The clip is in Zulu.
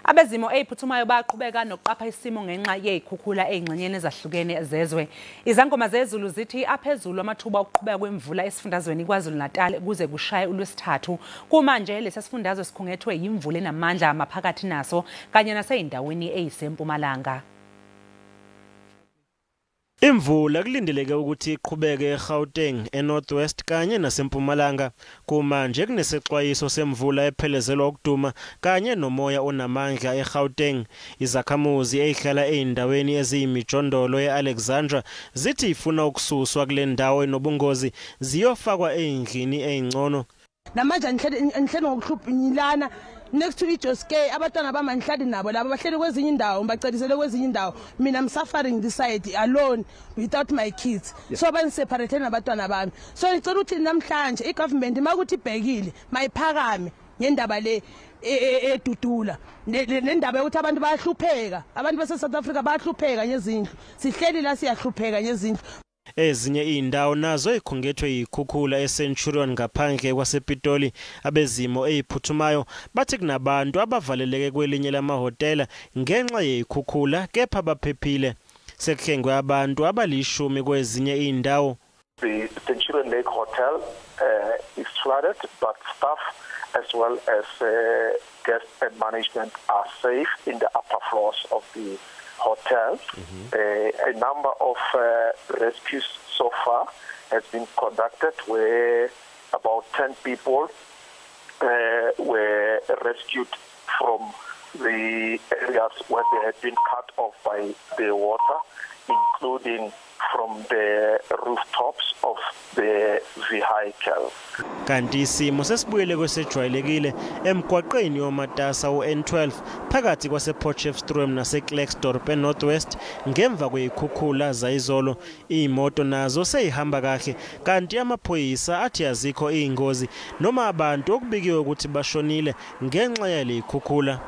Abezimo eziphuthumayo bayaqhubeka nokuqapha isimo ngenxa yezikhukhula ezingxenyeni ezahlukene zezwe. Izangoma zezulu zithi aphezulu amathuba okuqhubeka kwemvula esifundazweni KwaZulu-Natal kuze kushaye uLwesithathu. Kumanje lesi sifundazwe sikhungethwe yimvula enamandla maphakathi naso kanye naseyindaweni eyisempumalanga. Imvula kulindeleke ukuthi iqhubeke eGauteng, eNorth West kanye naseMpumalanga. Kumanje kunesexwayiso semvula ephelezelwa ukuduma kanye nomoya onamandla eGauteng. Izakhamuzi ezihlala ezindaweni eziyimijondolo eAlexandra zithi ifuna ukususwa kule ndawo enobungozi ziyofakwa ezindlini ezingcono. Namanje ngihleli ngokuhluphilana next to iJoske, abantwana bami angihlali nabo laba, bahleli kwezinye indawo, ngibacelisele kwezinye indawo. Mina I'm suffering this side alone without my kids, so bangiseparate nabantwana bami. So ngicela ukuthi namhlanje igovernment makuthi ibhekile, mayiphakame ngendaba le edudula nendaba yokuthi abantu bayahlupheka, abantu base South Africa bayahlupheka ngezindlu. Sihleli la siyahlupheka ngezindlu. Ezinye izindawo nazo ikhungethwe yikhukhula eCenturion ngaphandle kwasePitoli. Abezimo eziphuthumayo bathi kunabantu abavaleleke kwelinye lamahhotela ngenxa yezikhukhula, kepha baphephile. Sekuhlengwe abantu abalishumi kwezinye izindawo. The Centurion Lake Hotel is flooded, but staff as well as guests and management are safe in the upper floors of the hotel. A number of rescues so far has been conducted, where about 10 people were rescued from the areas where they had been cut off by the water, including from the rooftops of the vehicle. Kanti isimo sesibuyele kwesejwayelekile emgwaqeni yomatasa u-N12 phakathi kwase-Potchefstroom nase-Klerksdorp e-North West ngemva kweyikhukhula zayizolo. Iy'moto nazo seyihamba kahle, kanti amaphoyisa athi azikho iy'ngozi noma abantu okubikiwe ukuthi bashonile ngenxa yaley'khukhula.